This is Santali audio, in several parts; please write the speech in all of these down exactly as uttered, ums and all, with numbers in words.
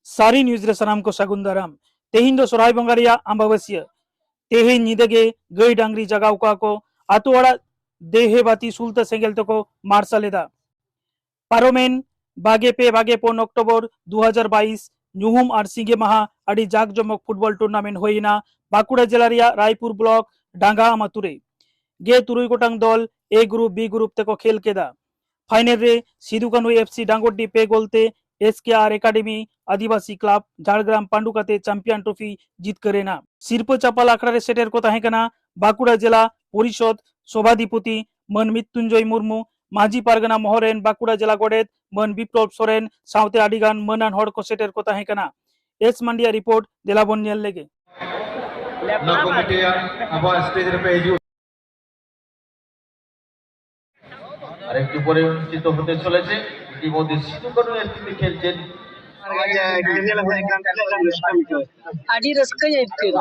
ᱥᱟᱹᱨᱤ ᱱᱤᱭᱩᱡᱽ ᱨᱮ ᱥᱟᱱᱟᱢ ᱠᱚ ᱥᱟᱹᱜᱩᱱ ᱫᱟᱨᱟᱢ᱾ ᱛᱮᱦᱮᱧ ᱫᱚ ᱥᱚᱨᱦᱟᱭ ᱵᱚᱸᱜᱟ ᱨᱮᱭᱟᱜ ᱟᱢᱵᱟᱵᱟᱹᱥᱭᱟᱹ᱾ ᱛᱮᱦᱮᱧ ᱧᱤᱫᱟᱹ ᱜᱮ ᱜᱟᱹᱭ ᱰᱟᱝᱨᱤ ᱡᱟᱜᱟᱣ ᱠᱚᱣᱟ ᱠᱚ, ᱟᱛᱳ ᱚᱲᱟᱜ ᱫᱮᱦᱮ ᱵᱟᱹᱛᱤ ᱥᱩᱞᱛᱟᱹ ᱥᱮᱸᱜᱮᱞ ᱛᱮᱠᱚ ᱢᱟᱨᱥᱟᱞ ᱮᱫᱟ᱾ ᱯᱟᱨᱚᱢᱮᱱ ᱵᱟᱜᱮ ᱯᱮ ᱵᱟᱜᱮ ᱯᱩᱱ ᱚᱠᱴᱳᱵᱚᱨ ᱫᱩ ᱦᱟᱡᱟᱨ ᱵᱟᱭᱤᱥ ᱧᱩᱦᱩᱢ ᱟᱨ ᱥᱤᱸᱜᱮ ᱢᱟᱦᱟ ᱟᱹᱰᱤ ᱡᱟᱠ ᱡᱚᱢᱚᱠ ᱯᱷᱩᱴᱵᱚᱞ ᱴᱩᱨᱱᱟᱢᱮᱱᱴ ᱦᱩᱭ ᱮᱱᱟ ᱵᱟᱸᱠᱩᱲᱟ ᱡᱮᱞᱟ ᱨᱮᱭᱟᱜ ᱨᱟᱭᱯᱩᱨ ᱵᱞᱚᱠ ᱰᱟᱝᱜᱟᱦᱟᱢ ᱟᱛᱳ ᱨᱮ᱾ ᱜᱮ ᱛᱩᱨᱩᱭ ᱜᱚᱴᱟᱝ ᱫᱚᱞ ᱮ ᱜᱨᱩᱯ, ᱵᱤ ᱜᱨᱩᱯ ᱛᱮᱠᱚ ᱠᱷᱮᱞ ᱠᱮᱫᱟ᱾ ᱯᱷᱟᱭᱱᱮᱞ ᱨᱮ ᱥᱤᱫᱩ ᱠᱟᱹᱱᱦᱩ ᱮᱯᱷ ᱥᱤ ᱰᱟᱝᱜᱚᱨᱰᱤ ᱯᱮ ᱜᱳᱞ ᱛᱮ ᱮᱥ ᱠᱮ ᱟᱨ ᱮᱠᱟᱰᱮᱢᱤ ᱟᱹᱫᱤᱵᱟᱹᱥᱤ ᱠᱞᱟᱵᱽ ᱡᱷᱟᱲᱜᱨᱟᱢ ᱯᱟᱹᱰᱩ ᱠᱟᱛᱮ ᱪᱟᱢᱯᱤᱭᱟᱱ ᱴᱨᱚᱯᱷᱤ ᱡᱤᱛᱠᱟᱹᱨ ᱮᱱᱟ᱾ ᱥᱤᱨᱯᱟᱹ ᱪᱟᱯᱟᱞ ᱟᱠᱷᱲᱟ ᱨᱮ ᱥᱮᱴᱮᱨ ᱠᱚ ᱛᱟᱦᱮᱸ ᱠᱟᱱᱟ ᱵᱟᱸᱠᱩᱲᱟ ᱡᱮᱞᱟ ᱯᱚᱨᱤᱥᱚᱫᱽ ᱥᱚᱵᱷᱟᱫᱷᱤᱯᱚᱛᱤ ᱢᱟᱹᱱ ᱢᱤᱛᱛᱩᱧᱡᱚᱭ ᱢᱩᱨᱢᱩ, ᱢᱟᱹᱡᱷᱤ ᱯᱟᱨᱜᱟᱱᱟ ᱢᱚᱦᱚᱞ ᱨᱮᱱ ᱵᱟᱸᱠᱩᱲᱟ ᱡᱮᱞᱟ ᱜᱚᱰᱮᱛ ᱢᱟᱹᱱ ᱵᱤᱯᱞᱚᱵ ᱥᱚᱨᱮᱱ ᱥᱟᱶᱛᱮ ᱟᱹᱰᱤ ᱜᱟᱱ ᱢᱟᱹᱱᱟᱱ ᱦᱚᱲ ᱠᱚ ᱥᱮᱴᱮᱨ ᱠᱚ ᱛᱟᱦᱮᱸ ᱠᱟᱱᱟ᱾ ᱮᱥ ᱢᱟᱱᱰᱤᱭᱟ ᱨᱤᱯᱳᱨᱴ, ᱫᱮᱞᱟ ᱵᱚᱱ ᱧᱮᱞ ᱞᱮᱜᱮ᱾ ᱱᱚᱣᱟ ᱠᱚᱢᱤᱴᱤᱭᱟᱜ ᱟᱵᱚᱣᱟᱜ ᱥᱴᱮᱡ ᱨᱮᱯᱮ ᱦᱤᱡᱩᱜ᱾ আর একটু পরে অনুষ্ঠিত হতে চলেছে ইতিমধ্যে সিধু কানু এফসিতে খেলছেন। ᱟᱹᱰᱤ ᱨᱟᱹᱥᱠᱟᱹᱧ ᱟᱹᱭᱠᱟᱹᱣ ᱮᱫᱟ᱾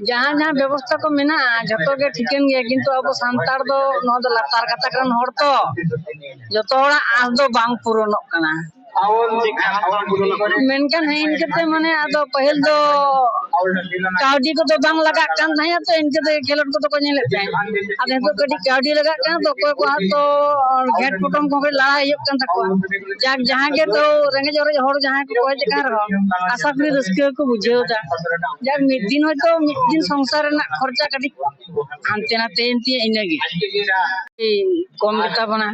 ᱡᱟᱦᱟᱸ ᱡᱟᱦᱟᱸ ᱵᱮᱵᱚᱥᱛᱷᱟ ᱠᱚ ᱢᱮᱱᱟᱜᱼᱟ, ᱡᱷᱚᱛᱚ ᱜᱮ ᱴᱷᱤᱠᱟᱹᱱ ᱜᱮᱭᱟ, ᱠᱤᱱᱛᱩ ᱟᱵᱚ ᱥᱟᱱᱛᱟᱲ ᱫᱚ, ᱱᱚᱣᱟ ᱫᱚ ᱞᱟᱛᱟᱨ ᱜᱟᱛᱟᱠ ᱨᱮᱱ ᱦᱚᱲ ᱛᱚ, ᱡᱚᱛᱚ ᱦᱚᱲᱟᱜ ᱟᱸᱥ ᱫᱚ ᱵᱟᱝ ᱯᱩᱨᱚᱱᱚᱜ ᱠᱟᱱᱟ᱾ ᱢᱮᱱᱠᱷᱟᱱ ᱦᱮᱡ ᱮᱱ ᱠᱟᱛᱮ, ᱢᱟᱱᱮ, ᱟᱫᱚ ᱯᱟᱹᱦᱤᱞ ᱫᱚ ᱠᱟᱹᱣᱰᱤ ᱠᱚᱫᱚ ᱵᱟᱝ ᱞᱟᱜᱟᱜ ᱠᱟᱱ ᱛᱟᱦᱮᱸᱫ, ᱛᱚ ᱤᱱᱠᱟᱹ ᱛᱮᱜᱮ ᱠᱷᱮᱞᱳᱰ ᱠᱚᱫᱚ ᱠᱚ ᱧᱮᱞᱮᱫ ᱛᱟᱦᱮᱸᱫ᱾ ᱟᱫᱚ ᱱᱤᱛᱚᱜ ᱠᱟᱹᱴᱤᱡ ᱠᱟᱹᱣᱰᱤ ᱞᱟᱜᱟᱜ ᱠᱟᱱᱟ, ᱛᱚ ᱚᱠᱚᱭ ᱠᱚᱣᱟᱜ ᱛᱚ ᱜᱷᱮᱴ ᱯᱚᱴᱚᱢ ᱠᱚᱦᱚᱸ ᱠᱟᱹᱴᱤᱡ ᱞᱟᱲᱟ ᱦᱩᱭᱩᱜ ᱠᱟᱱ ᱛᱟᱠᱚᱣᱟ᱾ ᱡᱟᱠ, ᱡᱟᱦᱟᱸ ᱜᱮ ᱛᱚ ᱨᱮᱸᱜᱮᱡ ᱚᱨᱮᱡ ᱦᱚᱲ ᱡᱟᱦᱟᱸᱭ ᱠᱚ ᱠᱚᱭ ᱠᱟᱱ ᱨᱮᱦᱚᱸ, ᱟᱥᱟ ᱠᱚᱨᱤ ᱨᱟᱹᱥᱠᱟᱹ ᱠᱚ ᱵᱩᱡᱷᱟᱹᱣ ᱮᱫᱟ᱾ ᱡᱟᱠ, ᱢᱤᱫ ᱫᱤᱱ ᱦᱚᱭᱛᱳ ᱢᱤᱫ ᱫᱤᱱ ᱥᱚᱝᱥᱟᱨ ᱨᱮᱱᱟᱜ ᱠᱷᱚᱨᱪᱟ ᱠᱟᱹᱴᱤᱡ ᱦᱟᱱᱛᱮ ᱱᱟᱛᱮᱭᱮᱱ ᱛᱤᱧᱟᱹ, ᱤᱱᱟᱹᱜᱮ᱾ ᱠᱚᱢ ᱜᱮᱛᱟ ᱵᱚᱱᱟ᱾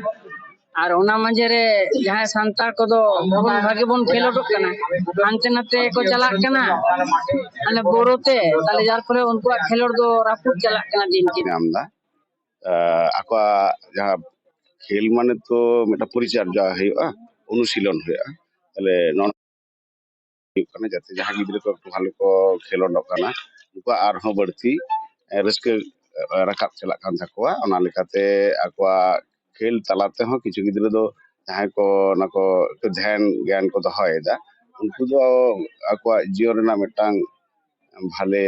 ᱟᱨ ᱚᱱᱟ ᱢᱟᱡᱷᱮ ᱨᱮ ᱡᱟᱦᱟᱸᱭ ᱥᱟᱱᱛᱟᱲ ᱠᱚᱫᱚ ᱵᱚᱱ, ᱵᱷᱟᱜᱮ ᱵᱚᱱ ᱠᱷᱮᱞᱳᱰᱚᱜ ᱠᱟᱱᱟ, ᱦᱟᱱᱛᱮ ᱱᱟᱛᱮ ᱠᱚ ᱪᱟᱞᱟᱜ ᱠᱟᱱᱟ, ᱦᱟᱱᱮ ᱵᱳᱨᱳ ᱛᱮ, ᱛᱟᱦᱞᱮ ᱡᱟᱨ ᱯᱷᱚᱞᱮ ᱩᱱᱠᱩᱣᱟᱜ ᱠᱷᱮᱞᱳᱰ ᱫᱚ ᱨᱟᱹᱯᱩᱫ ᱪᱟᱞᱟᱜ ᱠᱟᱱᱟ ᱫᱤᱱ ᱠᱮ ᱧᱟᱢ ᱮᱫᱟ᱾ ᱟᱠᱚᱣᱟᱜ ᱡᱟᱦᱟᱸ ᱠᱷᱮᱞ ᱢᱟᱱᱮ ᱛᱚ ᱢᱤᱫᱴᱟᱝ ᱯᱚᱨᱤᱪᱚᱨᱡᱟ ᱦᱩᱭᱩᱜᱼᱟ, ᱚᱱᱩᱥᱤᱞᱚᱱ ᱦᱩᱭᱩᱜᱼᱟ᱾ ᱛᱟᱦᱞᱮ ᱱᱚᱣᱟ ᱦᱩᱭᱩᱜ ᱠᱟᱱᱟ, ᱡᱟᱛᱮ ᱡᱟᱦᱟᱸ ᱜᱤᱫᱽᱨᱟᱹ ᱠᱚ ᱮᱠᱴᱩ ᱵᱷᱟᱞᱮ ᱠᱚ ᱠᱷᱮᱞᱳᱰᱚᱜ ᱠᱟᱱᱟ, ᱩᱱᱠᱩᱣᱟᱜ ᱟᱨᱦᱚᱸ ᱵᱟᱹᱲᱛᱤ, ᱮ, ᱨᱟᱹᱥᱠᱟᱹ, ᱮ, ᱨᱟᱠᱟᱵ ᱪᱟᱞᱟᱜ ᱠᱟᱱ ᱛᱟᱠᱚᱣᱟ᱾ ᱚᱱᱟ ᱞᱮᱠᱟᱛᱮ ᱟᱠᱚᱣᱟᱜ ᱠᱷᱮᱞ ᱛᱟᱞᱟ ᱛᱮᱦᱚᱸ ᱠᱤᱪᱷᱩ ᱜᱤᱫᱽᱨᱟᱹ ᱫᱚ ᱡᱟᱦᱟᱸᱭ ᱠᱚ ᱚᱱᱟ ᱠᱚ ᱮᱠᱴᱩ ᱫᱷᱮᱭᱟᱱ ᱜᱮᱭᱟᱱ ᱠᱚ ᱫᱚᱦᱚᱭᱮᱫᱟ, ᱩᱱᱠᱩ ᱫᱚ ᱟᱠᱚᱣᱟᱜ ᱡᱤᱭᱚᱱ ᱨᱮᱱᱟᱜ ᱢᱤᱫᱴᱟᱝ ᱵᱷᱟᱞᱮ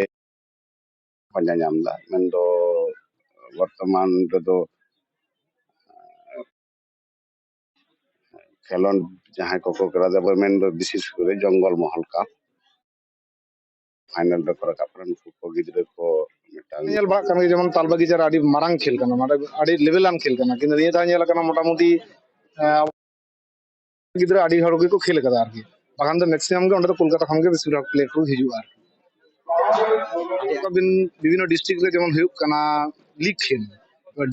ᱯᱟᱸᱡᱟ ᱧᱟᱢ ᱮᱫᱟ᱾ ᱢᱮᱱᱫᱚ ᱵᱚᱨᱛᱚᱢᱟᱱ ᱨᱮᱫᱚ ᱠᱷᱮᱞᱳᱰ ᱡᱟᱦᱟᱸᱭ ᱠᱚᱠᱚ ᱠᱚᱨᱟᱣ ᱮᱫᱟ, ᱵᱚᱱ ᱢᱮᱱ ᱫᱚ ᱵᱤᱥᱮᱥ ᱠᱚᱨᱮ ᱡᱚᱝᱜᱚᱞ ᱢᱚᱦᱚᱞ ᱠᱟᱯ ᱯᱷᱟᱭᱱᱮᱞ ᱨᱮᱠᱚ ᱨᱟᱠᱟᱵ ᱠᱟᱱᱟ, ᱱᱩᱠᱩ ᱠᱚ ᱜᱤᱫᱽᱨᱟᱹ ᱠᱚ ᱢᱤᱫᱴᱟᱝ ᱧᱮᱞ ᱵᱟᱲᱟᱜ ᱠᱟᱱ ᱜᱮᱭᱟ, ᱡᱮᱢᱚᱱ ᱛᱟᱞᱵᱟᱜᱤᱪᱟ ᱨᱮ ᱟᱹᱰᱤ ᱢᱟᱨᱟᱝ ᱠᱷᱮᱞ ᱠᱟᱱᱟ, ᱢᱟᱱᱮ ᱟᱹᱰᱤ ᱞᱮᱵᱮᱞ ᱟᱱ ᱠᱷᱮᱞ ᱠᱟᱱᱟ, ᱠᱤᱱᱛᱩ ᱱᱤᱭᱟᱹ ᱫᱷᱟᱣ ᱧᱮᱞ ᱟᱠᱟᱱᱟ ᱢᱚᱴᱟᱢᱩᱴᱤ, ᱟᱸ, ᱜᱤᱫᱽᱨᱟᱹ ᱟᱹᱰᱤ ᱦᱚᱲ ᱜᱮᱠᱚ ᱠᱷᱮᱞ ᱟᱠᱟᱫᱟ ᱟᱨᱠᱤ, ᱵᱟᱠᱷᱟᱱ ᱫᱚ ᱢᱮᱠᱥᱤᱢᱟᱢ ᱜᱮ ᱚᱸᱰᱮ ᱫᱚ ᱠᱳᱞᱠᱟᱛᱟ ᱠᱷᱚᱱ ᱜᱮ ᱵᱮᱥᱤᱨ ᱵᱷᱟᱜᱽ ᱯᱞᱮᱭᱟᱨ ᱠᱚ ᱦᱤᱡᱩᱜᱼᱟ ᱟᱨᱠᱤ᱾ ᱵᱤᱵᱷᱤᱱᱱᱚ ᱰᱤᱥᱴᱨᱤᱠᱴ ᱨᱮ ᱡᱮᱢᱚᱱ ᱦᱩᱭᱩᱜ ᱠᱟᱱᱟ ᱞᱤᱜᱽ ᱠᱷᱮᱞ,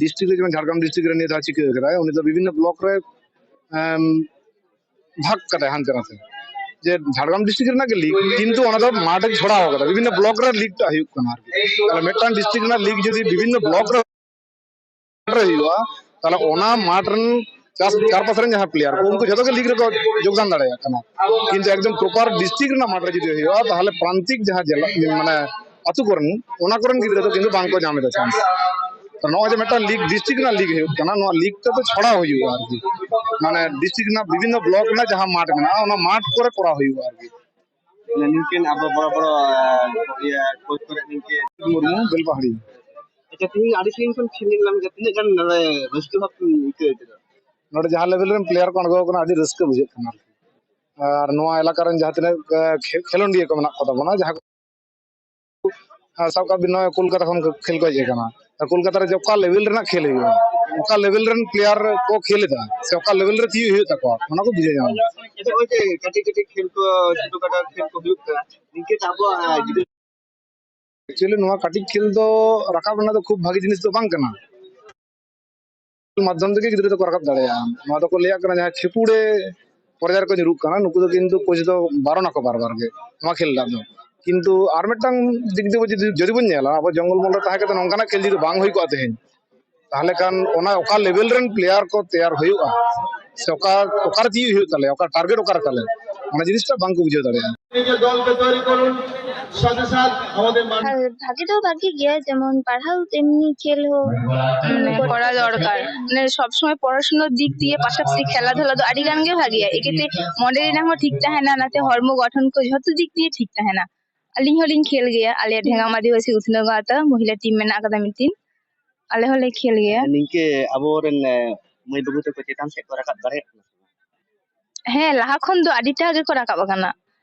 ᱰᱤᱥᱴᱨᱤᱠᱴ ᱨᱮ ᱡᱮᱢᱚᱱ ᱡᱷᱟᱲᱜᱨᱟᱢ ᱰᱤᱥᱴᱨᱤᱠᱴ ᱨᱮ ᱱᱤᱭᱟᱹ ᱫᱷᱟᱣ ᱪᱤᱠᱟᱹ ᱠᱟᱫᱟᱭ, ᱩᱱᱤ ᱫᱚ ᱵᱤᱵᱷᱤᱱᱱᱚ ᱵᱞᱚᱠ ᱨᱮ, ᱮᱢ, ᱵᱷᱟᱜᱽ ᱠᱟᱫᱟᱭ ᱦᱟᱱᱛᱮ ᱱᱟᱛᱮ, ᱡᱮ ᱡᱷᱟᱲᱜᱨᱟᱢ ᱰᱤᱥᱴᱨᱤᱠᱴ ᱨᱮᱱᱟᱜ ᱜᱮ ᱞᱤᱜᱽ, ᱠᱤᱱᱛᱩ ᱚᱱᱟ ᱫᱚ ᱢᱟᱴᱷ ᱮ ᱪᱷᱚᱲᱟᱣ ᱠᱟᱫᱟ, ᱵᱤᱵᱷᱤᱱᱱᱚ ᱵᱞᱚᱠ ᱨᱮ ᱞᱤᱜᱽ ᱴᱟᱜ ᱦᱩᱭᱩᱜ ᱠᱟᱱᱟ ᱟᱨᱠᱤ᱾ ᱛᱟᱦᱞᱮ ᱢᱤᱫᱴᱟᱝ ᱰᱤᱥᱴᱨᱤᱠᱴ ᱨᱮᱱᱟᱜ ᱞᱤᱜᱽ ᱡᱩᱫᱤ ᱵᱤᱵᱷᱤᱱᱱᱚ ᱵᱞᱚᱠ ᱨᱮ ᱨᱮ ᱦᱩᱭᱩᱜᱼᱟ, ᱛᱟᱦᱞᱮ ᱚᱱᱟ ᱢᱟᱴᱷ ᱨᱮᱱ ᱪᱟᱥ ᱪᱟᱨᱯᱟᱥ ᱨᱮᱱ ᱡᱟᱦᱟᱸ ᱯᱞᱮᱭᱟᱨ ᱠᱚ, ᱩᱱᱠᱩ ᱡᱷᱚᱛᱚ ᱜᱮ ᱞᱤᱜᱽ ᱨᱮᱠᱚ ᱡᱳᱜᱽᱫᱟᱱ ᱫᱟᱲᱮᱭᱟᱜ ᱠᱟᱱᱟ᱾ ᱠᱤᱱᱛᱩ ᱮᱠᱫᱚᱢ ᱯᱨᱚᱯᱟᱨ ᱰᱤᱥᱴᱨᱤᱠᱴ ᱨᱮᱱᱟᱜ ᱢᱟᱴᱷ ᱨᱮ ᱡᱩᱫᱤ ᱦᱩᱭᱩᱜᱼᱟ, ᱛᱟᱦᱞᱮ ᱯᱨᱟᱱᱛᱤᱠ ᱡᱟᱦᱟᱸ ᱡᱮᱞᱟ, ᱢᱟᱱᱮ ᱟᱹᱛᱩ ᱠᱚᱨᱮᱱ, ᱚᱱᱟ ᱠᱚᱨᱮᱱ ᱜᱤᱫᱽᱨᱟᱹ ᱫᱚ ᱠᱤᱱᱛᱩ ᱵᱟᱝ ᱠᱚ ᱧᱟᱢ ᱮᱫᱟ ᱪᱟᱱᱥ᱾ ᱛᱚ ᱱᱚᱜᱼᱚᱭ ᱡᱮ ᱢᱤᱫᱴᱟᱝ ᱞᱤᱜᱽ, ᱰᱤᱥᱴᱨᱤᱠᱴ ᱨᱮᱱᱟᱜ ᱞᱤᱜᱽ ᱦᱩᱭᱩᱜ ᱠᱟᱱᱟ, ᱱᱚᱣᱟ ᱞᱤᱜᱽ ᱛᱮᱫᱚ ᱪᱷᱟᱲᱟᱣ ᱦᱩᱭᱩᱜᱼᱟ ᱟᱨᱠᱤ, ᱢᱟᱱᱮ ᱰᱤᱥᱴᱨᱤᱠᱴ ᱨᱮᱱᱟᱜ ᱵᱤᱵᱷᱤᱱᱱᱚ ᱵᱞᱚᱠ ᱨᱮᱱᱟᱜ ᱡᱟᱦᱟᱸ ᱢᱟᱴᱷ ᱢᱮᱱᱟᱜᱼᱟ, ᱚᱱᱟ ᱢᱟᱴᱷ ᱠᱚᱨᱮ ᱠᱚᱨᱟᱣ ᱦᱩᱭᱩᱜᱼᱟ ᱟᱨᱠᱤ᱾ ᱢᱟᱱᱮ ᱱᱤᱝᱠᱟᱹᱱ ᱟᱵᱚ ᱵᱚᱲᱚ ᱵᱚᱲᱚ, ᱟᱸ, ᱤᱭᱟᱹ, ᱠᱳᱪ ᱠᱚᱨᱮ ᱱᱤᱝᱠᱟᱹ ᱢᱩᱨᱢᱩ, ᱵᱮᱞᱯᱟᱦᱟᱲᱤ᱾ ᱟᱪᱪᱷᱟ, ᱛᱮᱦᱮᱧ ᱟᱹᱰᱤ ᱥᱟᱺᱜᱤᱧ ᱠᱷᱚᱱ ᱠᱷᱮᱞ ᱧᱮᱞ ᱧᱟᱢ ᱠᱮᱫᱟ, ᱛᱤᱱᱟᱹᱜ ᱜᱟᱱ ᱱᱚᱰᱮ ᱨᱟᱹᱥᱠᱟᱹ ᱵᱷᱟᱵ ᱯᱮ ᱟᱹᱭᱠᱟᱹᱣ ᱠᱮᱫᱟ? ᱱᱚᱰᱮ ᱡᱟᱦᱟᱸ ᱞᱮᱵᱮᱞ ᱨᱮᱱ ᱯᱞᱮᱭᱟᱨ ᱠᱚ ᱟᱬᱜᱚ ᱟᱠᱟᱱᱟ, ᱟᱹᱰᱤ ᱨᱟᱹᱥᱠᱟᱹ ᱵᱩᱡᱷᱟᱹᱜ ᱠᱟᱱᱟ ᱟᱨᱠᱤ᱾ ᱟᱨ ᱱᱚᱣᱟ ᱮᱞᱟᱠᱟ ᱨᱮᱱ ᱡᱟᱦᱟᱸ ᱛᱤᱱᱟᱹᱜ, ᱮ, ᱠᱷᱮ-, ᱠᱷᱮᱞᱳᱱᱰᱤᱭᱟᱹ ᱠᱚ ᱢᱮᱱᱟᱜ ᱠᱚ ᱛᱟᱵᱚᱱᱟ, ᱡᱟᱦᱟᱸ ᱠᱚ, ᱟᱨ ᱥᱟᱵ ᱠᱟᱜ ᱵᱤᱱ, ᱱᱚᱜᱼᱚᱭ ᱠᱳᱞᱠᱟᱛᱟ ᱠᱷᱚᱱ ᱠᱚ ᱠᱷᱮᱞ ᱠᱚ ᱦᱮᱡ ᱟᱠᱟᱱᱟ, ᱟᱨ ᱠᱳᱞᱠᱟᱛᱟ ᱨᱮ ᱡᱮ ᱚᱠᱟ ᱞᱮᱵᱮᱞ ᱨᱮᱱᱟᱜ ᱠᱷᱮᱞ ᱦᱩᱭᱩᱜᱼᱟ, ᱚᱠᱟ ᱞᱮᱵᱮᱞ ᱨᱮᱱ ᱯᱞᱮᱭᱟᱨ ᱠᱚ ᱠᱷᱮᱞ ᱮᱫᱟ, ᱥᱮ ᱚᱠᱟ ᱞᱮᱵᱮᱞ ᱨᱮ ᱛᱤᱭᱳᱜ ᱦᱩᱭᱩᱜ ᱛᱟᱠᱚᱣᱟ, ᱚᱱᱟ ᱠᱚ ᱵᱩᱡᱷᱟᱹᱣ ᱧᱟᱢᱟ᱾ ᱟᱪᱪᱷᱟ, ᱱᱚᱜᱼᱚᱭ ᱡᱮ ᱠᱟᱹᱴᱤᱡ ᱠᱟᱹᱴᱤᱡ ᱠᱷᱮᱞ ᱠᱚ, ᱪᱷᱳᱴᱳ ᱠᱷᱟᱴᱳ ᱠᱷᱮᱞ ᱠᱚ ᱦᱩᱭᱩᱜ ᱠᱟᱱᱟ, ᱱᱤᱝᱠᱟᱹ ᱛᱮ ᱟᱵᱚᱣᱟᱜ, ᱮ, ᱜᱤᱫᱽᱨᱟᱹ ᱮᱠᱪᱩᱭᱮᱞᱤ ᱱᱚᱣᱟ ᱠᱟᱹᱴᱤᱡ ᱠᱷᱮᱞ ᱫᱚ ᱨᱟᱠᱟᱵ ᱨᱮᱱᱟᱜ ᱫᱚ ᱠᱷᱩᱵ ᱵᱷᱟᱜᱤ ᱡᱤᱱᱤᱥ ᱫᱚ ᱵᱟᱝ ᱠᱟᱱᱟ᱾ ᱢᱟᱫᱽᱫᱷᱚᱢ ᱛᱮᱜᱮ ᱜᱤᱫᱽᱨᱟᱹ ᱫᱚᱠᱚ ᱨᱟᱠᱟᱵ ᱫᱟᱲᱮᱭᱟᱜᱼᱟ᱾ ᱱᱚᱣᱟ ᱫᱚᱠᱚ ᱞᱟᱹᱭᱟᱜ ᱠᱟᱱᱟ ᱡᱟᱦᱟᱸ ᱠᱷᱮᱯᱩᱲᱮ ᱯᱚᱨᱡᱟᱭ ᱨᱮᱠᱚ ᱧᱩᱨᱩᱜ ᱠᱟᱱᱟ, ᱱᱩᱠᱩ ᱫᱚ ᱠᱤᱱᱛᱩ ᱠᱳᱪ ᱫᱚ ᱵᱟᱨᱚᱱ ᱟᱠᱚ ᱵᱟᱨ ᱵᱟᱨ ᱜᱮ ᱱᱚᱣᱟ ᱠᱷᱮᱞ ᱨᱮᱱᱟᱜ ᱫᱚ᱾ ᱠᱤᱱᱛᱩ ᱟᱨ ᱢᱤᱫᱴᱟᱝ ᱫᱤᱠ ᱫᱤᱭᱮ ᱡᱩᱫᱤ, ᱡᱩᱫᱤ ᱵᱚᱱ ᱧᱮᱞᱟ, ᱟᱵᱚ ᱡᱚᱝᱜᱚᱞ ᱢᱚᱦᱚᱞ ᱨᱮ ᱛᱟᱦᱮᱸ ᱠᱟᱛᱮ ᱱᱚᱝᱠᱟᱱᱟᱜ ᱠᱷᱮᱞ ᱡᱩᱫᱤ ᱵᱟᱝ ᱦᱩᱭ ᱠᱚᱜᱼᱟ ᱛᱮᱦᱮᱧ, ᱛᱟᱦᱚᱞᱮ ᱠᱷᱟᱱ ᱚᱱᱟ ᱚᱠᱟ ᱞᱮᱵᱮᱞ ᱨᱮᱱ ᱯᱞᱮᱭᱟᱨ ᱠᱚ ᱛᱮᱭᱟᱨ ᱦᱩᱭᱩᱜᱼᱟ, ᱥᱮ ᱚᱠᱟ, ᱚᱠᱟᱨᱮ ᱛᱤᱭᱳᱜ ᱦᱩᱭᱩᱜ ᱛᱟᱞᱮᱭᱟ, ᱚᱠᱟ ᱴᱟᱨᱜᱮᱴ ᱚᱠᱟᱨᱮ ᱛᱟᱞᱮ, ᱚᱱᱟ ᱡᱤᱱᱤᱥᱴᱟ ᱵᱟᱝ ᱠᱚ ᱵᱩᱡᱷᱟᱹᱣ ᱫᱟᱲᱮᱭᱟᱜᱼᱟ᱾ নিজের দলকে তৈরি করুন, সাথে সাথে আমাদের মান- ᱦᱮᱸ, ᱵᱷᱟᱜᱮ ᱫᱚ ᱵᱷᱟᱜᱮ ᱜᱮᱭᱟ, ᱡᱮᱢᱚᱱ ᱯᱟᱲᱦᱟᱣ ᱮᱢᱱᱤ ᱠᱷᱮᱞ ᱦᱚᱸ ᱢᱟᱱᱮ ᱠᱚᱨᱟ ᱫᱚᱨᱠᱟর, ᱢᱟᱱᱮ ᱥᱚᱵ ᱥᱚᱢᱚᱭ ᱯᱚᱲᱟᱥᱩᱱᱟᱨ ᱫᱤᱠ ᱫᱤᱭᱮ ᱯᱟᱥᱟᱯᱟᱥᱤ ᱠᱷᱮᱞᱟধᱩলা ᱫᱚ ᱟᱹᱰᱤ ᱜᱟᱱ ᱜᱮ ᱵᱷᱟᱜᱮᱭᱟ, ᱮᱠᱮᱛᱮ ᱢᱚᱱᱮ ᱨᱮᱱᱟᱜ ᱦᱚᱸ ᱴᱷᱤᱠ ᱛᱟᱦᱮᱱᱟ, ᱱᱟᱛᱮ ᱦᱚᱲᱢᱚ ᱜᱚᱴᱷᱚᱱ ᱠᱚ ᱡᱷᱚᱛᱚ ᱫᱤᱠ ᱫᱤᱭᱮ ᱴᱷᱤᱠ ᱛᱟᱦᱮᱱᱟ᱾ ᱟᱹᱞᱤᱧ ᱦᱚᱸᱞᱤᱧ ᱠᱷᱮᱞ ᱜᱮᱭᱟ, ᱟᱞᱮᱭᱟᱜ ᱰᱷᱮᱝᱜᱟᱢ ᱟᱹᱫᱤᱵᱟᱹᱥᱤ ᱩᱛᱱᱟᱹᱣ ᱜᱟᱶᱛᱟ ᱢᱚᱦᱤᱞᱟ ᱴᱤᱢ ᱢᱮᱱᱟᱜ ᱟᱠᱟᱫᱟ ᱢᱤᱫᱴᱤᱱ, ᱟᱞᱮ ᱦᱚᱸᱞᱮ ᱠᱷᱮᱞ ᱜᱮᱭᱟ᱾ ᱱᱤᱝᱠᱟᱹ ᱟᱵᱚᱨᱮᱱ, ᱮ, ᱢᱟᱹᱭ ᱵᱟᱹᱵᱩ ᱛᱟᱠᱚ ᱪᱮᱛᱟᱱ ᱥᱮᱫ ᱠᱚ ᱨᱟᱠᱟᱵ ᱫᱟᱲᱮᱭᱟᱜ ᱠᱟᱱᱟ ᱥᱮ ᱵᱟᱝ? ᱦᱮᱸ, ᱞᱟᱦᱟ ᱠᱷᱚᱱ ᱫᱚ ᱟᱹᱰᱤᱴᱟ ᱜᱮᱠᱚ ᱨᱟᱠᱟᱵ ᱟᱠᱟᱱᱟ,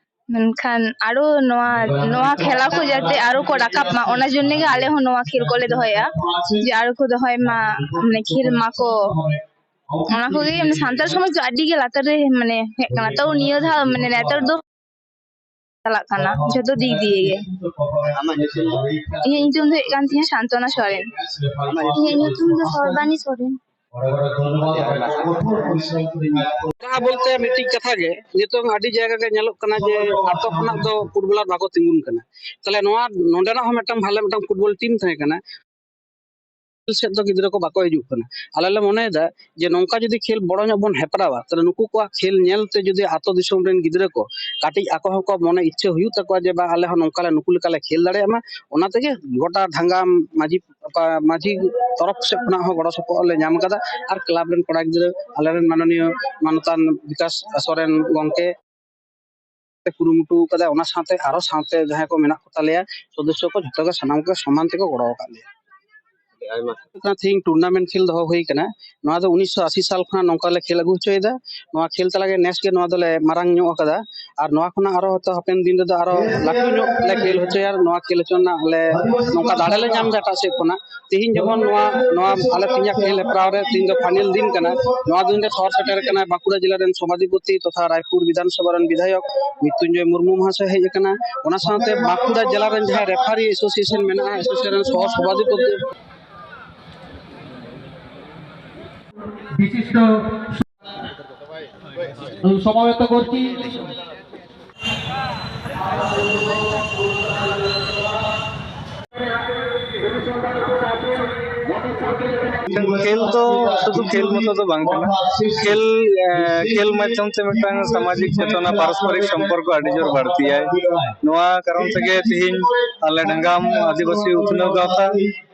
ᱢᱮᱱᱠᱷᱟᱱ ᱟᱨᱚ ᱱᱚᱣᱟ ᱱᱚᱣᱟ ᱠᱷᱮᱞᱟ ᱠᱚ ᱡᱟᱛᱮ ᱟᱨᱚ ᱠᱚ ᱨᱟᱠᱟᱵ ᱢᱟ, ᱚᱱᱟ ᱡᱚᱱᱱᱮ ᱜᱮ ᱟᱞᱮ ᱦᱚᱸ ᱱᱚᱣᱟ ᱠᱷᱮᱞ ᱠᱚᱞᱮ ᱫᱚᱦᱚᱭᱟ, ᱡᱮ ᱟᱨᱚ ᱠᱚ ᱫᱚᱦᱚᱭ ᱢᱟ, ᱢᱟᱱᱮ ᱠᱷᱮᱞ ᱢᱟᱠᱚ᱾ ᱚᱱᱟ ᱠᱚᱜᱮ, ᱢᱟᱱᱮ ᱥᱟᱱᱛᱟᱲ ᱥᱚᱢᱟᱡᱽ ᱫᱚ ᱟᱹᱰᱤ ᱜᱮ ᱞᱟᱛᱟᱨ ᱨᱮ ᱢᱟᱱᱮ ᱦᱮᱡ ᱠᱟᱱᱟ᱾ ᱛᱟᱣ ᱱᱤᱭᱟᱹ ᱫᱷᱟᱣ ᱢᱟᱱᱮ ᱱᱮᱛᱟᱨ ᱫᱚ ᱪᱟᱞᱟᱜ ᱠᱟᱱᱟ ᱡᱷᱚᱛᱚ ᱫᱤᱠ ᱫᱤᱭᱮ ᱜᱮ᱾ ᱟᱢᱟᱜ ᱧᱩᱛᱩᱢ ᱫᱚ? ᱤᱧᱟᱹᱜ ᱧᱩᱛᱩᱢ ᱫᱚ ᱦᱩᱭᱩᱜ ᱠᱟᱱ ᱛᱤᱧᱟᱹ ᱥᱟᱱᱛᱚᱱᱟ ᱥᱚᱨᱮᱱ᱾ ᱟᱢᱟᱜ ᱧᱩᱛᱩᱢ ᱫᱚ? ᱤᱧᱟᱹᱜ ᱧᱩᱛᱩᱢ ᱫᱚ ᱥᱚᱨᱵᱟᱱᱤ ᱥᱚᱨᱮᱱ᱾ ᱡᱟᱦᱟᱸ ᱵᱚᱞᱛᱮ ᱢᱤᱫᱴᱤᱡ ᱠᱟᱛᱷᱟ ᱜᱮ, ᱱᱤᱛᱚᱝ ᱟᱹᱰᱤ ᱡᱟᱭᱜᱟ ᱜᱮ ᱧᱮᱞᱚᱜ ᱠᱟᱱᱟ ᱡᱮ ᱟᱛᱳ ᱠᱷᱚᱱᱟᱜ ᱫᱚ ᱯᱷᱩᱴᱵᱚᱞᱟᱨ ᱵᱟᱠᱚ ᱛᱤᱸᱜᱩᱱ ᱠᱟᱱᱟ᱾ ᱛᱟᱦᱞᱮ ᱱᱚᱣᱟ ᱱᱚᱰᱮᱱᱟᱜ ᱦᱚᱸ ᱢᱤᱫᱴᱟᱝ ᱵᱷᱟᱞᱮ ᱢᱤᱫᱴᱟᱝ ᱯᱷᱩᱴᱵᱚᱞ ᱴᱤᱢ ᱛᱟᱦᱮᱸ ᱠᱟᱱᱟ, ᱥᱮᱫ ᱫᱚ ᱜᱤᱫᱽᱨᱟᱹ ᱠᱚ ᱵᱟᱠᱚ ᱦᱤᱡᱩᱜ ᱠᱟᱱᱟ᱾ ᱟᱞᱮ ᱞᱮ ᱢᱚᱱᱮᱭᱮᱫᱟ ᱡᱮ ᱱᱚᱝᱠᱟ ᱡᱩᱫᱤ ᱠᱷᱮᱞ ᱵᱚᱲᱚ ᱧᱚᱜ ᱵᱚᱱ ᱦᱮᱯᱨᱟᱣᱟ, ᱛᱟᱦᱞᱮ ᱱᱩᱠᱩ ᱠᱚᱣᱟᱜ ᱠᱷᱮᱞ ᱧᱮᱞᱛᱮ ᱡᱩᱫᱤ ᱟᱛᱳ ᱫᱤᱥᱚᱢ ᱨᱮᱱ ᱜᱤᱫᱽᱨᱟᱹ ᱠᱚ ᱠᱟᱹᱴᱤᱡ ᱟᱠᱚ ᱦᱚᱸᱠᱚ ᱢᱚᱱᱮ ᱤᱪᱪᱷᱟᱹ ᱦᱩᱭᱩᱜ ᱛᱟᱠᱚᱣᱟ ᱡᱮ ᱵᱟᱝ, ᱟᱞᱮ ᱦᱚᱸ ᱱᱚᱝᱠᱟ ᱞᱮ ᱱᱩᱠᱩ ᱞᱮᱠᱟ ᱞᱮ ᱠᱷᱮᱞ ᱫᱟᱲᱮᱭᱟᱜ ᱢᱟ᱾ ᱚᱱᱟ ᱛᱮᱜᱮ ᱜᱚᱴᱟ ᱫᱷᱟᱝᱜᱟᱢ ᱢᱟᱹᱡᱷᱤ ᱯᱟ-, ᱢᱟᱹᱡᱷᱤ ᱛᱚᱨᱚᱯ ᱥᱮᱫ ᱠᱷᱚᱱᱟᱜ ᱦᱚᱸ ᱜᱚᱲᱚ ᱥᱚᱯᱚᱦᱚᱫ ᱞᱮ ᱧᱟᱢ ᱠᱟᱫᱟ᱾ ᱟᱨ ᱠᱞᱟᱵᱽ ᱨᱮᱱ ᱠᱚᱲᱟ ᱜᱤᱫᱽᱨᱟᱹ, ᱟᱞᱮ ᱨᱮᱱ ᱢᱟᱱᱚᱱᱤᱭᱚ ᱢᱟᱱᱚᱛᱟᱱ ᱵᱤᱠᱟᱥ ᱥᱚᱨᱮᱱ ᱜᱚᱢᱠᱮ ᱠᱩᱨᱩᱢᱩᱴᱩ ᱠᱟᱫᱟ, ᱚᱱᱟ ᱥᱟᱶᱛᱮ ᱟᱨᱚ ᱥᱟᱶᱛᱮ ᱡᱟᱦᱟᱸᱭ ᱠᱚ ᱢᱮᱱᱟᱜ ᱠᱚ ᱛᱟᱞᱮᱭᱟ ᱥᱚᱫᱚᱥᱥᱚ ᱠᱚ, ᱡᱷᱚᱛᱚ ᱜᱮ ᱥᱟᱱᱟᱢ ᱠᱚᱜᱮ ᱥᱚᱢᱟᱱ ᱛᱮᱠᱚ ᱜᱚᱲᱚ ᱟᱠᱟᱫ ᱞᱮᱭᱟ᱾ ᱟᱹᱰᱤ ᱟᱭᱢᱟ᱾ ᱛᱮᱦᱮᱧ ᱴᱩᱨᱱᱟᱢᱮᱱᱴ ᱠᱷᱮᱞ ᱫᱚᱦᱚ ᱦᱩᱭ ᱠᱟᱱᱟ᱾ ᱱᱚᱣᱟ ᱫᱚ ᱩᱱᱤᱥᱥᱚ ᱟᱥᱤ ᱥᱟᱞ ᱠᱷᱚᱱᱟᱜ ᱱᱚᱝᱠᱟ ᱞᱮ ᱠᱷᱮᱞ ᱟᱹᱜᱩ ᱦᱚᱪᱚᱭᱮᱫᱟ᱾ ᱱᱚᱣᱟ ᱠᱷᱮᱞ ᱛᱟᱞᱟ ᱜᱮ ᱱᱮᱥ ᱜᱮ ᱱᱚᱣᱟ ᱫᱚᱞᱮ ᱢᱟᱨᱟᱝ ᱧᱚᱜ ᱟᱠᱟᱫᱟ᱾ ᱟᱨ ᱱᱚᱣᱟ ᱠᱷᱚᱱᱟᱜ ᱟᱨᱚ ᱦᱚᱭᱛᱳ ᱦᱟᱯᱮᱱ ᱫᱤᱱ ᱨᱮᱫᱚ ᱟᱨᱚ ᱞᱟᱹᱴᱩ ᱧᱚᱜ ᱞᱮ ᱠᱷᱮᱞ ᱦᱚᱪᱚᱭᱟ᱾ ᱱᱚᱣᱟ ᱠᱷᱮᱞ ᱦᱚᱪᱚ ᱨᱮᱱᱟᱜ ᱞᱮ ᱱᱚᱝᱠᱟ ᱫᱟᱲᱮ ᱞᱮ ᱧᱟᱢ ᱮᱫᱟ ᱮᱴᱟᱜ ᱥᱮᱫ ᱠᱷᱚᱱᱟᱜ᱾ ᱛᱮᱦᱮᱧ ᱡᱮᱢᱚᱱ ᱱᱚᱣᱟ, ᱱᱚᱣᱟ ᱟᱞᱮ ᱛᱮᱦᱮᱧᱟᱜ ᱠᱷᱮᱞ ᱦᱮᱯᱨᱟᱣ ᱨᱮ ᱛᱮᱦᱮᱧ ᱫᱚ ᱯᱷᱟᱭᱱᱮᱞ ᱫᱤᱱ ᱠᱟᱱᱟ᱾ ᱱᱚᱣᱟ ᱫᱤᱱ ᱨᱮ ᱥᱚᱦᱚᱨ ᱥᱮᱴᱮᱨ ᱠᱟᱱᱟᱭ ᱵᱟᱸᱠᱩᱲᱟ ᱡᱮᱞᱟ ᱨᱮᱱ ᱥᱚᱵᱷᱟᱫᱷᱤᱯᱚᱛᱤ ᱛᱚᱛᱷᱟ ᱨᱟᱭᱯᱩᱨ ᱵᱤᱫᱷᱟᱱ ᱥᱚᱵᱷᱟ ᱨᱮᱱ ᱵᱤᱫᱷᱟᱭᱚᱠ ᱢᱨᱤᱛᱩᱧᱡᱚᱭ ᱢᱩᱨᱢᱩ ᱢᱚᱦᱟᱥᱚᱭ ᱦᱮᱡ ᱟᱠᱟᱱᱟ᱾ ᱚᱱᱟ ᱥᱟᱶᱛᱮ ᱵᱟᱸᱠᱩᱲᱟ ᱡᱮᱞᱟ ᱨᱮᱱ ᱡᱟᱦᱟᱸᱭ ᱨᱮᱯᱷᱟᱨᱤ ᱮᱥᱳᱥᱤᱭᱮᱥᱚᱱ ᱢᱮᱱᱟᱜᱼᱟ, ᱮᱥᱳᱥᱤᱭᱮᱥᱚᱱ ᱨᱮᱱ ᱥᱚᱦᱚ ᱥᱚᱵᱷᱟᱫᱷᱤᱯᱚᱛᱤ বিশিষ্ট সমবেত করছি। ᱠᱷᱮᱞ ᱫᱚ ᱥᱩᱫᱷᱩ ᱠᱷᱮᱞ ᱢᱚᱛᱚ ᱫᱚ ᱵᱟᱝ ᱠᱟᱱᱟ᱾ ᱠᱷᱮᱞ, ᱮ, ᱠᱷᱮᱞ ᱢᱟᱫᱽᱫᱷᱚᱢ ᱛᱮ ᱢᱤᱫᱴᱟᱝ ᱥᱟᱢᱟᱡᱤᱠ ᱪᱮᱛᱚᱱᱟ, ᱯᱟᱨᱚᱥᱯᱚᱨᱤᱠ ᱥᱚᱢᱯᱚᱨᱠᱚ ᱟᱹᱰᱤ ᱡᱳᱨ ᱵᱟᱹᱲᱛᱤᱭᱟᱭ᱾ ᱱᱚᱣᱟ ᱠᱟᱨᱚᱱ ᱛᱮᱜᱮ ᱛᱮᱦᱮᱧ ᱟᱞᱮ ᱰᱷᱟᱝᱜᱟᱢ ᱟᱹᱫᱤᱵᱟᱹᱥᱤ ᱩᱛᱱᱟᱹᱣ ᱜᱟᱶᱛᱟ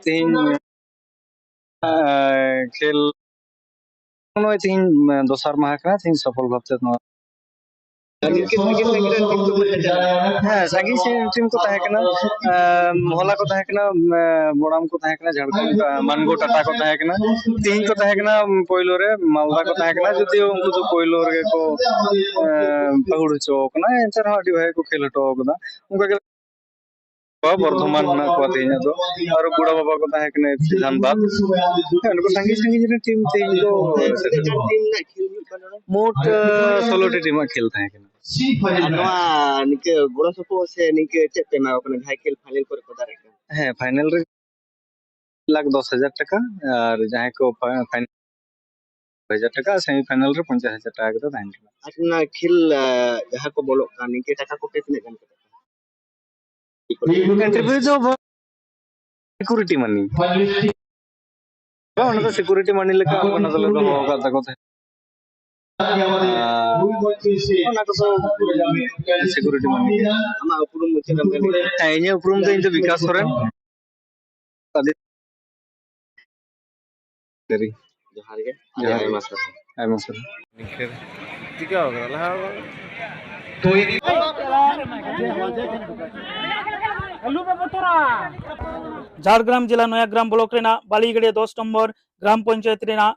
ᱛᱮᱦᱮᱧ, ᱮ, ᱠᱷᱮᱞ ᱱᱚᱜᱼᱚᱭ ᱛᱮᱦᱮᱧ, ᱮ, ᱫᱚᱥᱟᱨ ᱢᱟᱦᱟ ᱠᱟᱱᱟ, ᱛᱮᱦᱮᱧ ᱥᱚᱯᱷᱚᱞ ᱵᱷᱟᱵᱛᱮ ᱱᱚᱣᱟ ᱟᱨ ᱱᱤᱝᱠᱟᱹ ᱥᱟᱺᱜᱤᱧ ᱥᱟᱺᱜᱤᱧ ᱨᱮᱱ ᱴᱤᱢ ᱠᱚ ᱛᱟᱦᱮᱸ ᱠᱟᱱᱟ᱾ ᱦᱮᱸ, ᱥᱟᱺᱜᱤᱧ ᱥᱟᱺᱜᱤᱧ ᱴᱤᱢ ᱠᱚ ᱛᱟᱦᱮᱸ ᱠᱟᱱᱟ᱾ ᱮᱸ, ᱦᱚᱞᱟ ᱠᱚ ᱛᱟᱦᱮᱸ ᱠᱟᱱᱟ, ᱮᱸ, ᱵᱚᱲᱟᱢ ᱠᱚ ᱛᱟᱦᱮᱸ ᱠᱟᱱᱟ, ᱡᱷᱟᱲᱠᱷᱚᱸᱰ, ᱮᱸ, ᱢᱟᱱᱜᱳ ᱴᱟᱴᱟ ᱠᱚ ᱛᱟᱦᱮᱸ ᱠᱟᱱᱟ, ᱛᱤᱦᱤᱧ ᱠᱚ ᱛᱟᱦᱮᱸ ᱠᱟᱱᱟ, ᱩᱸ, ᱯᱳᱭᱞᱳ ᱨᱮ ᱢᱟᱞᱫᱟ ᱠᱚ ᱛᱟᱦᱮᱸ ᱠᱟᱱᱟ, ᱡᱩᱫᱤᱭᱳ ᱩᱱᱠᱩ ᱫᱚ ᱯᱳᱭᱞᱳ ᱨᱮᱜᱮ ᱠᱚ, ᱮᱸ, ᱯᱟᱹᱦᱩᱲ ᱦᱚᱪᱚ ᱠᱟᱱᱟ, ᱮᱱᱛᱮ ᱨᱮᱦᱚᱸ ᱟᱹᱰᱤ ᱵᱷᱟᱜᱮ ᱠᱚ ᱠᱷᱮᱞ ᱦᱚᱪᱚ ᱠᱟᱫᱟ᱾ ᱚᱱᱠᱟ ᱜᱮ ᱵᱚᱨᱫᱷᱚᱢᱟᱱ ᱦᱮᱱᱟᱜ ᱠᱚᱣᱟ ᱛᱮᱦᱮᱧᱟᱜ ᱫᱚ, ᱟᱨ ᱵᱩᱲᱟ ᱵᱟᱵᱟ ᱠᱚ ᱛᱟᱦᱮᱸ ᱠᱟᱱᱟ ᱮᱯᱷ ᱥᱤ ᱫᱷᱟᱱᱵᱟᱫᱽ᱾ ᱦᱮᱸ, ᱱᱩᱠᱩ ᱥᱟᱺᱜᱤᱧ ᱥᱟᱺᱜᱤᱧ ᱨᱮᱱ ᱴᱤᱢ ᱛᱮᱦᱮᱧ ᱠᱚ ᱥᱮᱴᱮᱨᱚᱜᱼᱟ᱾ ᱢᱳᱴ, ᱮᱸ, ᱥᱳᱞᱳ ᱴᱤ ᱴᱤᱢᱟᱜ ᱠᱷᱮᱞ ᱛᱟᱦᱮᱸ ᱠᱟᱱᱟ᱾ ᱟᱨ ᱱᱚᱣᱟ ᱱᱤᱝᱠᱟᱹ ᱜᱚᱲᱚ ᱥᱚᱯᱚᱦᱚᱫ ᱥᱮ ᱱᱤᱝᱠᱟᱹ ᱪᱮᱫ ᱯᱮ ᱮᱢᱟ ᱠᱚ ᱠᱟᱱᱟ ᱡᱟᱦᱟᱸᱭ ᱠᱷᱮᱞ ᱯᱷᱟᱭᱱᱮᱞ ᱠᱚᱨᱮ ᱠᱚ ᱫᱟᱲᱮᱭᱟᱜ ᱠᱟᱱᱟ? ᱦᱮᱸ, ᱯᱷᱟᱭᱱᱮᱞ ᱨᱮ ᱞᱟᱠᱷ ᱫᱚᱥ ᱦᱟᱡᱟᱨ ᱴᱟᱠᱟ, ᱟᱨ ᱡᱟᱦᱟᱸᱭ ᱠᱚ ᱯᱷᱟ-, ᱯᱷᱟᱭᱱᱮᱞ ᱦᱟᱡᱟᱨ ᱴᱟᱠᱟ, ᱥᱮᱢᱤ ᱯᱷᱟᱭᱱᱮᱞ ᱨᱮ ᱯᱚᱧᱪᱟᱥ ᱦᱟᱡᱟᱨ ᱴᱟᱠᱟ ᱠᱟᱛᱮ ᱛᱟᱦᱮᱱ ᱠᱟᱱᱟ᱾ ᱟᱨ ᱚᱱᱟ ᱠᱷᱮᱞ, ᱟᱸ, ᱡᱟᱦᱟᱸ ᱠᱚ ᱵᱚᱞᱚᱜ ᱠᱟᱱ, ᱱᱤᱝᱠᱟᱹ ᱴᱟᱠᱟ ᱠᱚᱯᱮ ᱛᱤᱱᱟᱹᱜ ᱜᱟᱱ ᱠᱟᱛᱮ? ᱮᱱᱴᱨᱤ ᱯᱷᱤ ᱫᱚ ᱵᱟ-, ᱥᱤᱠᱩᱨᱤᱴᱤ ᱢᱟᱱᱤ᱾ ᱵᱟᱝ, ᱚᱱᱟ ᱫᱚ ᱥᱤᱠᱩᱨᱤᱴᱤ ᱢᱟᱱᱤ ᱞᱮᱠᱟ ᱚᱱᱟ ᱫᱚᱞᱮ ᱫᱚᱦᱚ ᱟᱠᱟᱫ ᱛᱟᱠᱚ ᱛᱟᱦᱮᱸᱫ᱾ ᱟᱨ ᱚᱱᱟ ᱠᱚᱫᱚ ᱥᱤᱠᱩᱨᱤᱴᱤ ᱢᱟᱱᱤ᱾ ᱟᱢᱟᱜ ᱩᱯᱨᱩᱢ ᱢᱩᱪᱟᱹᱫ ᱮᱢ ᱞᱟᱹᱭ ᱞᱮᱠᱷᱟᱱ? ᱦᱮᱸ, ᱤᱧᱟᱹᱜ ᱩᱯᱨᱩᱢ ᱫᱚ ᱤᱧ ᱫᱚ ᱵᱤᱠᱟᱥ ᱥᱚᱨᱮᱱ᱾ ᱡᱚᱦᱟᱨ ᱜᱮ᱾ ᱡᱚᱦᱟᱨ ᱜᱮ᱾ ᱟᱭᱢᱟ ᱥᱟᱨᱦᱟᱣ᱾ ᱟᱭᱢᱟ ᱥᱟᱨᱦᱟᱣ᱾ ᱪᱤᱠᱟᱹᱣ ᱠᱟᱱᱟ ᱞᱟᱦᱟ? ᱡᱷᱟᱲᱜᱨᱟᱢ ᱡᱮᱞᱟ ᱱᱚᱭᱟᱜᱨᱟᱢ ᱵᱞᱚᱠ ᱨᱮᱱᱟᱜ ᱵᱟᱞᱤᱜᱟᱹᱲᱤᱭᱟᱹ ᱫᱚᱥ ᱱᱚᱢᱵᱚᱨ ᱜᱨᱟᱢ ᱯᱚᱧᱪᱟᱭᱮᱛ ᱨᱮᱱᱟᱜ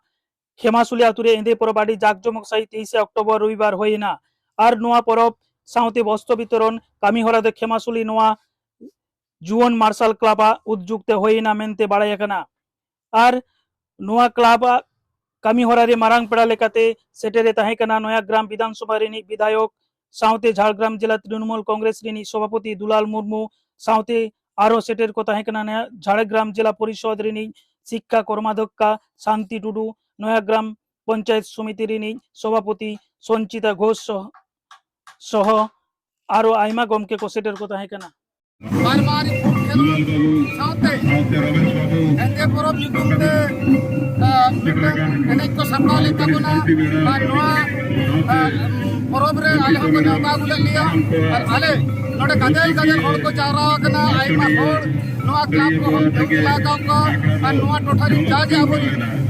ᱠᱷᱮᱢᱟᱥᱩᱞᱤ ᱟᱛᱳ ᱨᱮ ᱮᱸᱫᱮ ᱯᱚᱨᱚᱵᱽ ᱟᱹᱰᱤ ᱡᱟᱠ ᱡᱚᱢᱚᱠ ᱥᱟᱹᱦᱤᱡ ᱛᱮᱭᱤᱥᱮ ᱚᱠᱴᱳᱵᱚᱨ ᱨᱚᱵᱤᱵᱟᱨ ᱦᱩᱭ ᱮᱱᱟ᱾ ᱟᱨ ᱱᱚᱣᱟ ᱯᱚᱨᱚᱵᱽ ᱥᱟᱶᱛᱮ ᱵᱚᱥᱛᱨᱚ ᱵᱤᱛᱚᱨᱚᱱ ᱠᱟᱹᱢᱤ ᱦᱚᱨᱟ ᱫᱚ ᱠᱷᱮᱢᱟᱥᱩᱞᱤ ᱱᱚᱣᱟ ᱡᱩᱣᱟᱹᱱ ᱢᱟᱨᱥᱟᱞ ᱠᱞᱟᱵᱽ ᱟᱜ ᱩᱫᱽᱡᱳᱜᱽ ᱛᱮ ᱦᱩᱭ ᱮᱱᱟ ᱢᱮᱱᱛᱮ ᱵᱟᱲᱟᱭ ᱟᱠᱟᱱᱟ᱾ ᱟᱨ ᱱᱚᱣᱟ ᱠᱞᱟᱵᱽ ᱟᱜ ᱠᱟᱹᱢᱤ ᱦᱚᱨᱟ ᱨᱮ ᱢᱟᱨᱟᱝ ᱯᱮᱲᱟ ᱞᱮᱠᱟᱛᱮ ᱥᱮᱴᱮᱨ ᱮ ᱛᱟᱦᱮᱸ ᱠᱟᱱᱟ ᱱᱚᱭᱟᱜᱨᱟᱢ ᱵᱤᱫᱷᱟᱱ ᱥᱚᱵᱷᱟ ᱨᱤᱱᱤᱡ ᱵᱤᱫᱷᱟᱭᱚᱠ ᱥᱟᱶᱛᱮ ᱡᱷᱟᱲᱜᱨᱟᱢ ᱡᱮᱞᱟ ᱛᱨᱤᱱᱢᱩᱞ ᱠᱚᱝᱜᱨᱮᱥ ᱨᱤᱱᱤᱡ ᱥᱚᱵᱷᱟᱯᱚᱛᱤ ᱫᱩᱞᱟᱞ ᱢᱩᱨᱢᱩ ᱥᱟᱶᱛᱮ ᱟᱨᱦᱚᱸ ᱥᱮᱴᱮᱨ ᱠᱚ ᱛᱟᱦᱮᱸ ᱠᱟᱱᱟ ᱱᱚᱭᱟ ᱡᱷᱟᱲᱜᱨᱟᱢ ᱡᱮᱞᱟ ᱯᱚᱨᱤᱥᱚᱫᱽ ᱨᱤᱱᱤᱡ ᱥᱤᱠᱠᱷᱟ ᱠᱚᱨᱢᱟᱫᱷᱚᱠᱠᱟ ᱥᱟᱱᱛᱤ ᱴᱩᱰᱩ, ᱱᱚᱭᱟᱜᱨᱟᱢ ᱯᱚᱧᱪᱟᱭᱮᱛ ᱥᱚᱢᱤᱛᱤ ᱨᱤᱱᱤᱡ ᱥᱚᱵᱷᱟᱯᱚᱛᱤ ᱥᱚᱧᱪᱤᱛᱟ ᱜᱷᱳᱥ ᱥᱚᱦ-, ᱥᱚᱦᱚ ᱟᱨᱦᱚᱸ ᱟᱭᱢᱟ ᱜᱚᱢᱠᱮ ᱠᱚ ᱥᱮᱴᱮᱨ ᱠᱚ ᱛᱟᱦᱮᱸ ᱠᱟᱱᱟ᱾ ᱵᱟᱨ ᱵᱟᱨ ᱯᱷᱩᱴ ᱠᱷᱮᱞᱳᱰ ᱥᱟᱶᱛᱮ ᱮᱱᱛᱮ ᱯᱚᱨᱚᱵᱽ ᱧᱩᱛᱩᱢ ᱛᱮ, ᱟ, ᱢᱤᱫᱴᱟᱝ ᱮᱱᱮᱡ ᱠᱚ ᱥᱟᱯᱲᱟᱣ ᱞᱮᱫ ᱛᱟᱵᱚᱱᱟ᱾ ᱟᱨ ᱱᱚᱣᱟ, ᱟ, ᱯᱚᱨᱚᱵᱽ ᱨᱮ ᱟᱞᱮ ᱦᱚᱸᱠᱚ ᱱᱮᱣᱛᱟ ᱟᱹᱜᱩ ᱞᱮᱫ ᱞᱮᱭᱟ᱾ ᱟᱨ ᱟᱞᱮ ᱱᱚᱰᱮ ᱜᱟᱫᱮᱞ ᱜᱟᱫᱮᱞ ᱦᱚᱲ ᱠᱚ ᱡᱟᱣᱨᱟ ᱟᱠᱟᱱᱟ, ᱟᱭᱢᱟ ᱦᱚᱲ ᱱᱚᱣᱟ ᱠᱞᱟᱵᱽ ᱠᱚ ᱦᱚᱸ ᱡᱚᱢ ᱪᱟᱞᱟᱣ ᱟᱠᱟᱫ ᱠᱚᱣᱟ᱾ ᱟᱨ ᱱᱚᱣᱟ ᱴᱚᱴᱷᱟ ᱨᱮᱱ ᱡᱟᱜᱮ ᱟᱵᱚ,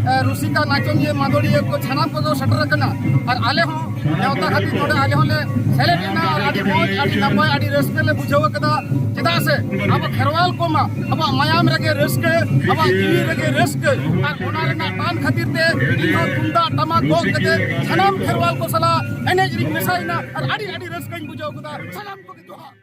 ᱟ, ᱨᱩᱥᱤᱠᱟ ᱱᱟᱪᱚᱱᱤᱭᱟᱹ ᱢᱟᱫᱚᱲᱤᱭᱟᱹ ᱠᱚ ᱥᱟᱱᱟᱢ ᱠᱚᱠᱚ ᱥᱮᱴᱮᱨ ᱟᱠᱟᱱᱟ᱾ ᱟᱨ ᱟᱞᱮ ᱦᱚᱸ ᱱᱮᱣᱛᱟ ᱠᱷᱟᱹᱛᱤᱨ ᱱᱚᱰᱮ ᱟᱞᱮ ᱦᱚᱸᱞᱮ ᱥᱮᱞᱮᱫ ᱮᱱᱟ ᱟᱨ ᱟᱹᱰᱤ ᱢᱚᱡᱽ, ᱟᱹᱰᱤ ᱱᱟᱯᱟᱭ, ᱟᱹᱰᱤ ᱨᱟᱹᱥᱠᱟᱹ ᱞᱮ ᱵᱩᱡᱷᱟᱹᱣ ᱠᱟᱫᱟ᱾ ᱪᱮᱫᱟᱜ ᱥᱮ ᱟᱵᱚ ᱠᱷᱮᱨᱣᱟᱞ ᱠᱚᱢᱟ ᱟᱵᱚᱣᱟᱜ ᱢᱟᱭᱟᱢ ᱨᱮᱜᱮ ᱨᱟᱹᱥᱠᱟᱹ, ᱟᱵᱚᱣᱟᱜ ᱡᱤᱣᱤ ᱨᱮᱜᱮ ᱨᱟᱹᱥᱠᱟᱹ, ᱟᱨ ᱚᱱᱟ ᱨᱮᱱᱟᱜ ᱴᱟᱱ ᱠᱷᱟᱹᱛᱤᱨ ᱛᱮ ᱤᱧ ᱦᱚᱸ ᱛᱩᱢᱫᱟᱜ ᱴᱟᱢᱟᱠ ᱜᱚᱜ ᱠᱟᱛᱮ ᱥᱟᱱᱟᱢ ᱠᱷᱮᱨᱣᱟᱞ ᱠᱚ ᱥᱟᱞᱟᱜ ᱮᱱᱮᱡ ᱨᱤᱧ ᱢᱮᱥᱟᱭᱮᱱᱟ ᱟᱨ ᱟᱹᱰᱤ ᱟᱹᱰᱤ ᱨᱟᱹᱥᱠᱟᱹᱧ ᱵᱩᱡᱷᱟᱹᱣ ᱠᱮᱫᱟ᱾ ᱥᱟᱱᱟᱢ ᱠᱚᱜᱮ ᱡᱚᱦᱟᱨ᱾